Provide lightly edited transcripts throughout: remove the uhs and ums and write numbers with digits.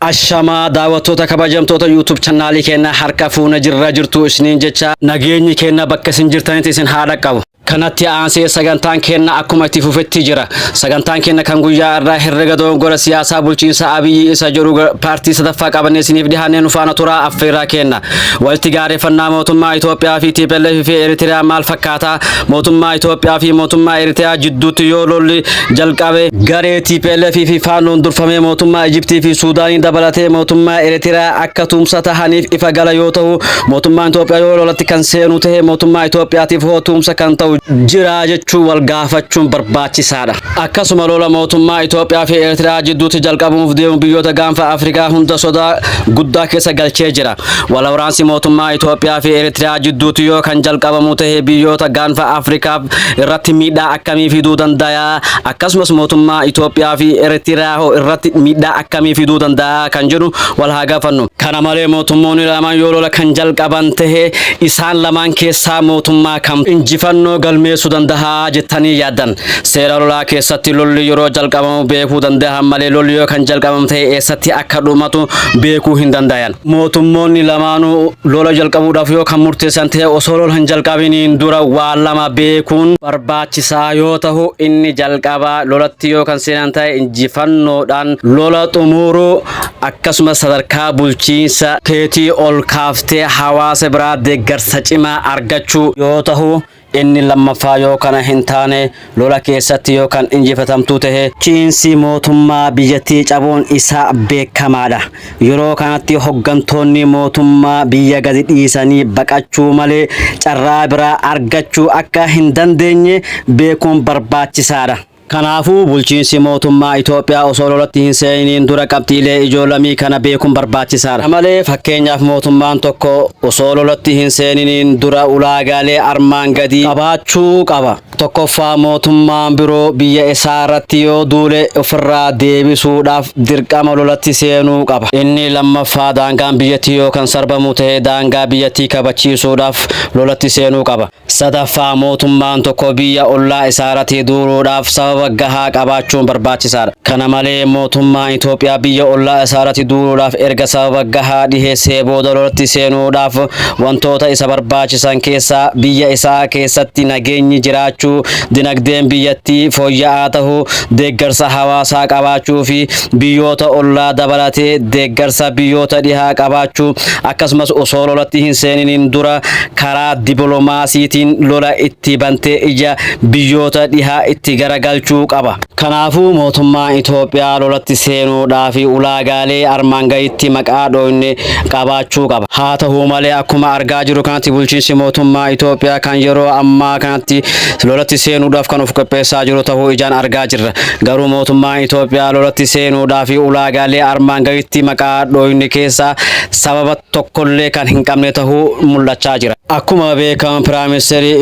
Ashamaa daawwattoota kabajamtoota YouTube channaalii keenya, harka fuuna jirra jirtu isiniin jecha, nageenyi keenya bakka isin jirtanitti isin haa dhaqqabu. Kanatti aansee sagantaan keenya akkuma itti fufetti jira. Sagantaan keenya kan guyyaa irraa herrega dogongora siyaasaa bulchiinsa Abiyyi isa jedhu paartii sadaffaa qabannee isiniif dhihaannee nu faana turaa affeerraa kenna. Walitti gaarreeffannaa mootummaa Itoophiyaa fi TPLF fi Eritiriyaa maal fakkaata? Mootummaa Itoophiyaa fi mootummaa Eritiriyaa jidduutti yoo lolli jalqabe, garee TPLF fi Faannoon durfamee mootummaa Ijiptii fi Suudaanii dabalatee mootummaa Eritiriyaa akka tumsa tahaniif ifa gala yoo ta'u, mootummaan Itoophiyaa yoo lolatti kan seenu ta'e, mootummaa Itoophiyaatiif hoo tumsa kan ta'u jira jechuu wal gaafachuun barbaachisaadha. Akkasuma lola mootummaa Itoophiyaa fi Eritiriyaa jidduutti jalqabuuf deemu biyyoota gaanfa Afrikaa hunda sodaa guddaa keessa galchee jira. Wal waraansi mootummaa Itoophiyaa fi Eritiriyaa jidduutti yoo kan jalqabamu ta'e, biyyoota gaanfa Afrikaa irratti miidhaa akkamii fiduu danda'a? Akkasumas mootummaa Itoophiyaa fi Eritiriyaa hoo irratti miidhaa akkamii fiduu danda'a kan jedhu wal haa gaafannu. Kana malee mootummoonni lamaan yoo lola kan jalqaban ta'e, isaan lamaan keessaa mootummaa kam injifannoo galmeessuu danda'a jettanii yaaddan? Seera lolaa keessatti lolli yeroo jalqabamu beekuu danda'an malee, lolli yoo kan jalqabamu ta'e eessatti akka dhumatu beekuu hin danda'an. Mootummoonni lamaanuu lola jalqabuudhaaf yoo kan murteessan ta'e, osoo lola hin jalqabiniin dura waa lama beekuun barbaachisaa yoo ta'u, inni jalqabaa lolatti yoo kan seenan ta'e injifannoodhaan lola xumuruu, akkasumas sadarkaa bulchiinsa keetii ol kaaftee hawaasa biraa deeggarsa cimaa argachuu yoo ta'u, inni lammaffaa yoo kana hin taane lola keessatti yoo kan injifatamtuu ta'e bulchiinsi mootummaa biyyattii cabuun isaa beekamaadha. Yeroo kanatti hoggantoonni mootummaa biyya gadi dhiisanii baqachuu malee carraa biraa argachuu akka hin dandeenye beekuun barbaachisaadha. Kanaafuu bulchiinsi mootummaa Itoophiyaa osoo lolatti hin seeniin dura qabxiilee ijoo lamii kana beekuun barbaachisaadha. Malee fakkeenyaaf mootummaan tokko osoo lolatti hin seeniin dura ulaagaalee armaan gadii qabaachuu qaba. Tokkoffaa, mootummaan biroo biyya isaa irratti yoo duule ofirraa deebisuudhaaf dirqama lolatti seenuu qaba. Inni lammaffaa, daangaan biyyattii yoo kan sarbamu ta'e daangaa biyyattii kabachiisuudhaaf lolatti seenuu qaba. Sadaffaa, mootummaan tokko biyya ollaa isaa irratti duuluudhaaf sababa gahaa qabaachuun barbaachisaadha. Kana malee mootummaan Itoophiyaa biyya ollaa isaa irratti duuluudhaaf erga sababa gahaa dhiheessee booda lolatti seenuudhaaf wantoota isa barbaachisan keessaa biyya isaa keessatti nageenyi jiraachuu, dinagdeen biyyattii fooyya'aa ta'uu, deeggarsa hawaasaa qabaachuu fi biyyoota ollaa dabalatee deeggarsa biyyoota dhihaa qabaachuu, akkasumas osoo lolatti hin seeniniin dura karaa dipiloomaasiitiin lola itti bantee ija biyyoota dhihaa itti garagalchuu qaba. Kanaafuu mootummaan Itoophiyaa lolatti seenuudhaaf ulaagaalee armaan gaditti maqaa dhooyne qabaachuu qaba. Haa ta'u malee akkuma argaa jirru kanatti bulchiinsi mootummaa Itoophiyaa kan yeroo ammaa kanatti lolatti seenuudhaaf kan of qopheessaa jiru ta'uu ijaan argaa jirra. Garuu mootummaan Itoophiyaa lolatti seenuudhaaf ulaagaalee armaan gaditti maqaa dhooyne keessaa sababa tokkollee kan hin qabne ta'uu mul'achaa jira. Akkuma beekamu Piraayim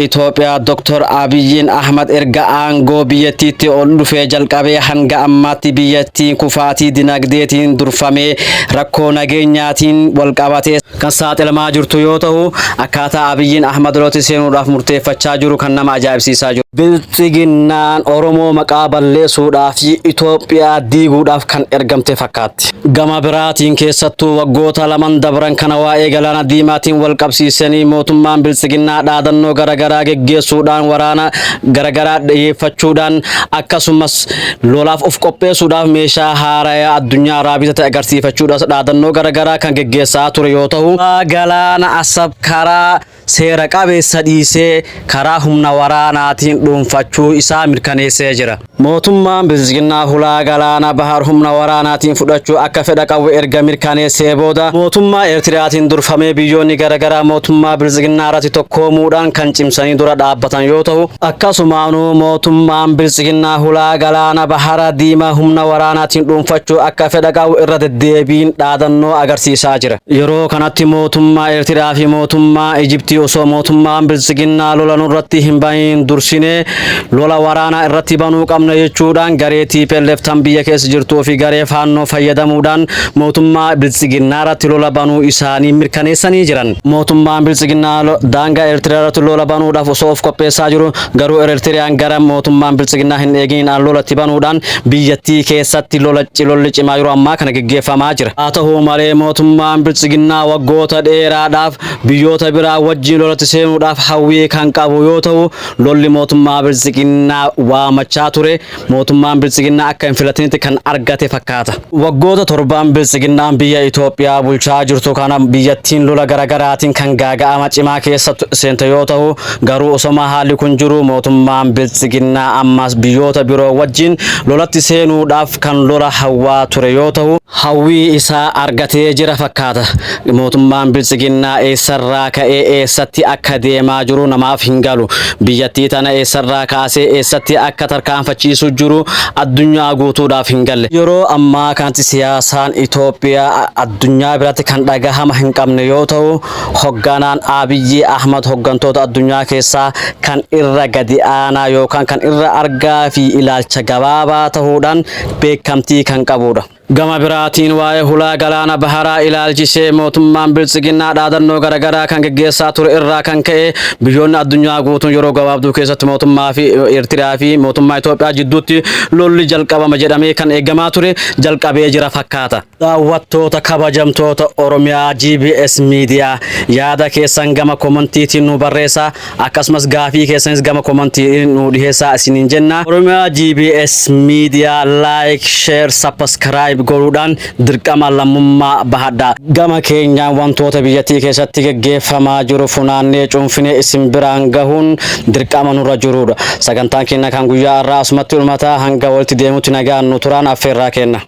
Itoophiyaa Dr. Abiyyiin Ahmad erga aangoo biyyattiitti ol dhufee jalqabee hanga ammaatti biyyattiin kufaatii dinagdeetiin durfamee rakkoo nageenyaatiin wal qabatee kan saaxilamaa jirtu yoo ta'u, akkaataa Abiyyiin Ahmad lolatti seenuudhaaf murteeffachaa jiru kan nama ajaa'ibsiisaa jiru. Bilxiginnaan Oromoo maqaa balleessuudhaaf fi Itoophiyaa diiguudhaaf kan ergamte fakkaatti. Gama biraatiin keessattuu waggoota laman dabran kana waa'ee galaana diimaatiin wal qabsiisanii mootummaan bilxiginnaa dhaadannoo garaagaraa geggeessuudhaan, waraana garaagaraa dhiyeeffachuudhaan, akkasumas lolaaf of qopheessuudhaaf meeshaa haaraa addunyaa irraa bitate agarsiifachuudhaaf dhaadannoo garaagaraa kan geggeessaa ture yoo ta'u, galaana Asab karaa seera qabeessa dhiisee karaa humna waraanaatiin dhuunfachuu isaa mirkaneessee jira. Mootummaan bilxiginnaa hulaa galaana bahar humna waraanaatiin fudhachuu akka fedha qabu erga mirkaneessee booda, mootummaa Eertiraatiin durfamee biyyoonni garaagaraa mootummaa bilxiginnaa irratti tokkoomuudhaan kan cimsanii dura dhaabbatan yoo ta'u, akkasumaanuu mootummaan bilxiginnaa hulaa galaana bahara diimaa humna waraanaatiin dhuunfachuu akka fedha qabu irra deddeebiin dhaadannoo agarsiisaa jira. Yeroo kanatti mootummaa Eertiraa fi mootummaa Ijiptii Nuti osoo mootummaan Biltsiginnaa lola nurratti hin baniin dursinee lola waraanaa irratti banuu qabna jechuudhaan garee TPLF tan biyya keessa jirtuu fi garee Faannoo fayyadamuudhaan mootummaa Biltsiginnaa irratti lola banuu isaanii mirkaneessanii jiran. Mootummaan Biltsiginnaa daangaa Eertiriyaa irratti lola banuudhaaf osoo of qopheessaa jiru garuu Eertiriyaan gara mootummaan Biltsiginnaa hin eeginiin lola itti banuudhaan biyyattii keessatti lola lolli cimaa yeroo ammaa kana geggeeffamaa jira. Haa ta'u malee, mootummaan Biltsiginnaa waggoota dheeraadhaaf biyyoota biraa wajjin lolatti seenuudhaaf hawwii kan qabu yoo ta'u, lolli mootummaa Biltsiginnaa waamachaa ture mootummaan Biltsiginnaa akka hin filatinitti kan argate fakkaata. Waggoota 7n Biltsiginnaan biyya Itoophiyaa bulchaa jirtu kana biyyattiin lola garagaraatiin kan gaaga'ama cimaa keessa seente yoo ta'u, garuu osoma haalli kun jiru mootummaan Biltsiginnaa ammas biyyoota biroo wajjin lolatti seenuudhaaf kan lola hawwaa ture yoo ta'u, hawwii isaa argatee jira fakkaata. Mootummaan Biltsiginnaa eessarraa ka'ee eessatti akka deemaa jiru namaaf hin galu. Biyyattii tana eessarraa kaasee eessatti akka tarkaanfachiisu jiru addunyaa guutuudhaaf hin galle. Yeroo ammaa kanatti siyaasaan Itoophiyaa addunyaa biratti kan dhagahama hin qabne yoo ta'u, hogganaan Abiyyi Ahmad hoggantoota addunyaa keessaa kan irra gadi aanaa yookaan kan irra argaa fi ilaalcha gabaabaa ta'uudhaan beekamtii kan qabudha. Gama biraatiin, waa'ee hulaa galaana baharaa ilaalchisee mootummaan Biltsiginnaa dhaadannoo garaagaraa kan geggeessaa ture irraa kan ka'e biyyoonni addunyaa guutuun yeroo gabaabduu keessatti mootummaa fi Eertiraa fi mootummaa Itoophiyaa jidduutti lolli jalqabama jedhamee kan eegamaa ture jalqabee jira fakkaata. Daawwattoota kabajamtoota Oromiyaa GBS Miidiyaa, yaada keessan gama komantiitiin nu barreessaa, akkasumas gaafii keessanis gama komantiin nu dhiheessaa isiniin jenna. Oromiyaa GBS Miidiyaa like, share, subscribe godhuudhaan dirqama lammummaa bahadha. Gama keenyaan wantoota biyyattii keessatti geggeeffamaa jiru funaannee cuunfinee isin biraan gahuun dirqama nurra jirudha. Sagantaan keenya kan guyyaa har'aa asumatti dhumataa. Hanga walitti deemutti nagaan nu turaan affeerraa kenna.